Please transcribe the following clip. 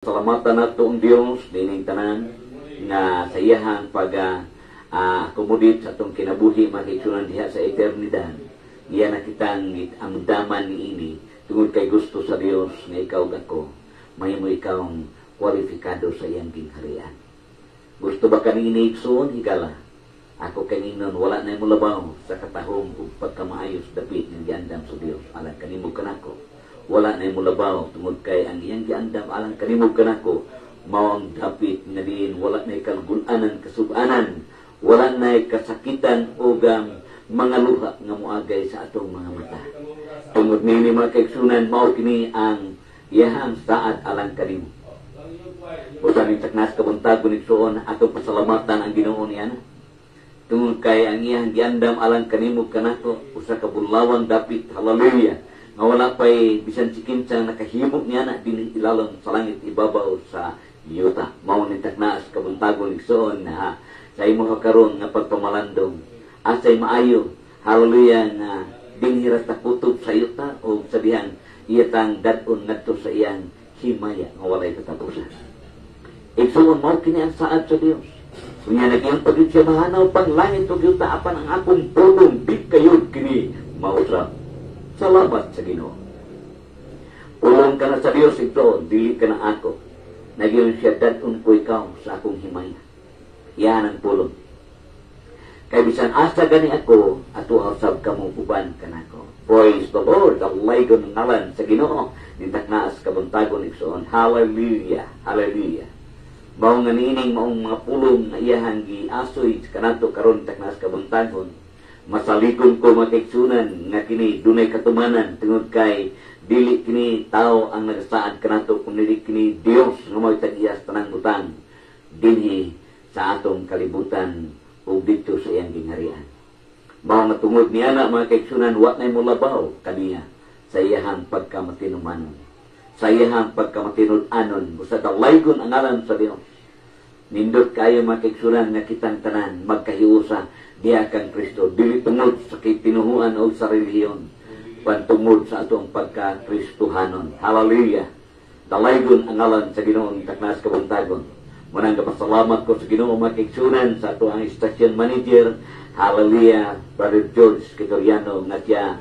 Salamatan nato ang Dios nining tanan nga sa iyahang pag accommodate sa atong kinabuhi, mga kaigsuonan, diha sa eternidad. Iya na kitang amdaman niini tungod kay gusto sa Dios nga ikaw ug ako mahimo ikaw kwalifikado sa iyang gingharian. Gusto ba kanini, igsoon? Higala. Ako kaninon, wala na molabaw sa katahom ug pagkamaayos dapit nga giandam sa Dios alang kanimo kanako. Wala na molabaw tungod kay ang iyang giandam alang kanimo kanako mao ang dapit nga diin wala na kalgun-anan, kasubanan, wala na kasakitan o mga luha nga moagay sa atong mga mata. Tungod nini, mga kaigsunan, mao kini ang iyahang saad alang kanimo. Busa ning saknas kabuntagon, igsoon, atong pasalamatan ang Ginoo niya tungod kay ang iyang giandam alang kanimo kanako usa ka bulawang dapit, hallelujah, nga wala pa'y bisan si kinsa nakahimo niya na dinhi ilalom sa langit, ibabaw sa yuta. Mao ni taknaas kabuntagon, igsoon, na sa imo karon nga pagpamalandong, asay maayo, hallelujah, nga dinhi ra sa kutob sa yuta o sa dihang iyatang dad-on ngadto sa iyang himaya nga walay katapusan. Igsoon, mao kini ang saad sa Dios. Unya nag-ingon pa siya, "Mahanaw pang langit ug yuta apan ang akong pulong di kayod kini mausab." Salamat sa Ginoo. Pulong ka na sa Dios ito, dili ka na ako. Nag-ingon siya, "Dad-on ko ikaw sa akong himaya." Yan ang pulong. Kay bisan asa gani ako, ato usab kamo uban kanako. Praise the Lord, dalaygon ang ngalan sa Ginoo. Nintaknaas kabuntagon, igsoon. Hallelujah, hallelujah. Mao nga niining maong mga pulong nga iyahang giasoy kanato karon taknas kabuntagon. Masaligon ko, mga kaigsunan, nga kini dunay katumanan tungod kay dili kini tao ang nagasaad kanato kundi kini Dios nga mao'y tag-iya sa tanang butang dinhi sa atong kalibutan ug didto sa iyang gingharian. Mao nga tungod niya na, mga kaigsunan, wa nay molabaw kaniya sa iyahang pagkamatinumanon. Sa iyahang pagkamatinud-anon, busa dalaygon ang ngalan sa Dios. Nindot kayo, mga kaigsunan, nga kitang tanan magkahiusa diha kang Kristo dili tungod sa kitinuhuan o sa relihiyon, pantungod sa atong pagka-Kristohanon. Hallelujah. Dalaygon ang ngalan sa Ginoo taknas kabuntagon. Munang kapasalamat ko sa Ginoo, mga kaigsunan, sa ato ang station manager. Hallelujah. Brother George Kitoriano nga siya